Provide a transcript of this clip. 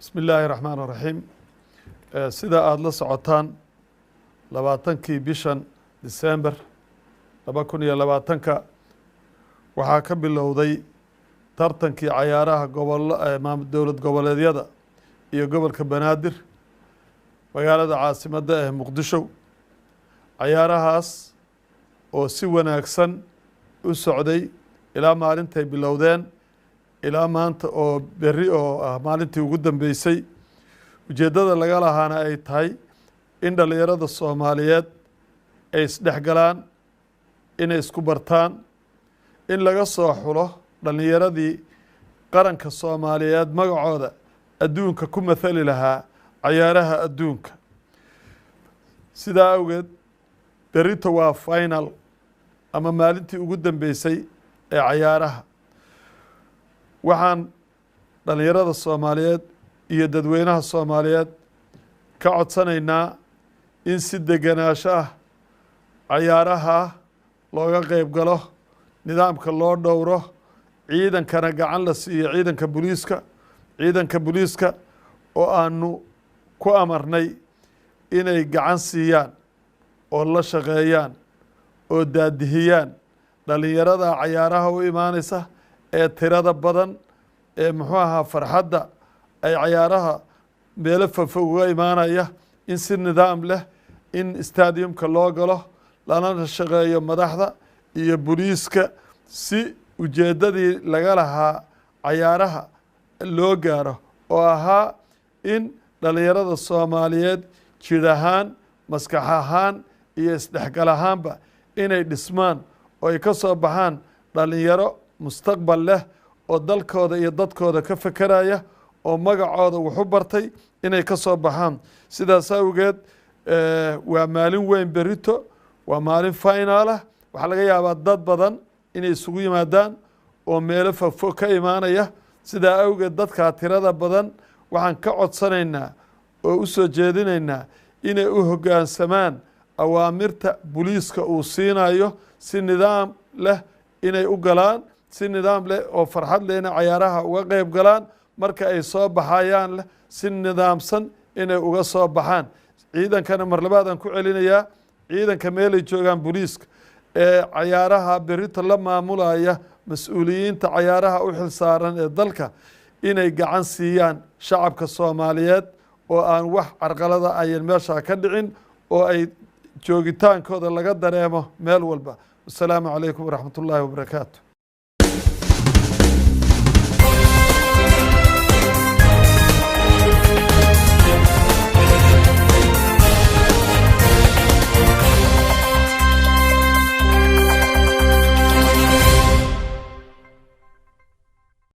Bismi illaahi raxmaan raxiim. Sida aada la socotaan, 20kii bishan December 2020ka waxaa ka bilowday tartankii cayaaraha gobolo dowlad goboleedyada iyo gobolka Banaadir, magaalada caasimadda ee Muqdisho. Cayaarahaas oo si wanaagsan u socday ilaa maalintay bilowdeen ilaa maanta oo berri oo ah maalintii ugu dambeysay, ujeeddada laga lahaana ay tahay in dhalinyarada Soomaaliyeed ay isdhex galaan, inay isku bartaan, in laga soo xulo dhalinyaradii qaranka Soomaaliyeed magacooda adduunka ku mathali lahaa cayaaraha adduunka. Sidaa awgeed, berrito waa final ama maalintii ugu dambeysay ee cayaaraha. Waxaan dhalinyarada Soomaaliyeed iyo dadweynaha Soomaaliyeed ka codsanaynaa in si degenaansho ah cayaaraha looga qeyb galo, nidaamka loo dhowro, ciidankana gacan la siiyo, ciidanka booliiska oo aanu ku amarnay inay gacan siiyaan oo la shaqeeyaan oo daadihiyaan dhalinyarada cayaaraha u imaaneysa ee tirada badan ee, muxuu ahaa, farxadda ay cayaaraha meelo fogfog uga imaanaya, in si nidaam leh in stadiumka loo galo, lana shaqeeyo madaxda iyo booliiska si ujeeddadii laga lahaa cayaaraha loo gaaro, oo ahaa in dhalinyarada Soomaaliyeed jir ahaan, maskax ahaan iyo isdhexgal ahaanba inay dhismaan oo ay ka soo baxaan dhalinyaro mustaqbal leh oo dalkooda iyo dadkooda ka fekeraya oo magacooda waxu bartay inay ka soo baxaan. Sidaas awgeed, waa maalin weyn berito, waa maalin final ah. Waxaa laga yaabaa dad badan inay isugu yimaadaan oo meelo fogfog ka imaanaya. Sidaa awgeed, dadkaa tirada badan waxaan ka codsanaynaa oo u soo jeedinaynaa inay u hoggaansamaan awaamirta booliiska uu siinayo, si nidaam leh inay u galaan, si nidaam leh oo farxad leh inay cayaaraha uga qeyb galaan, marka ay soo baxayaan leh si nidaamsan inay uga soo baxaan. Ciidankana mar labaadaan ku celinayaa, ciidanka meelay joogaan, booliiska ee cayaaraha berito la maamulaya, mas-uuliyiinta cayaaraha u xil saaran ee dalka, inay gacan siiyaan shacabka Soomaaliyeed oo aan wax carqalada ayan meeshaa ka dhicin oo ay joogitaankooda laga dareemo meel walba. Wasalaamu calaykum waraxmat ullaahi wabarakaatu.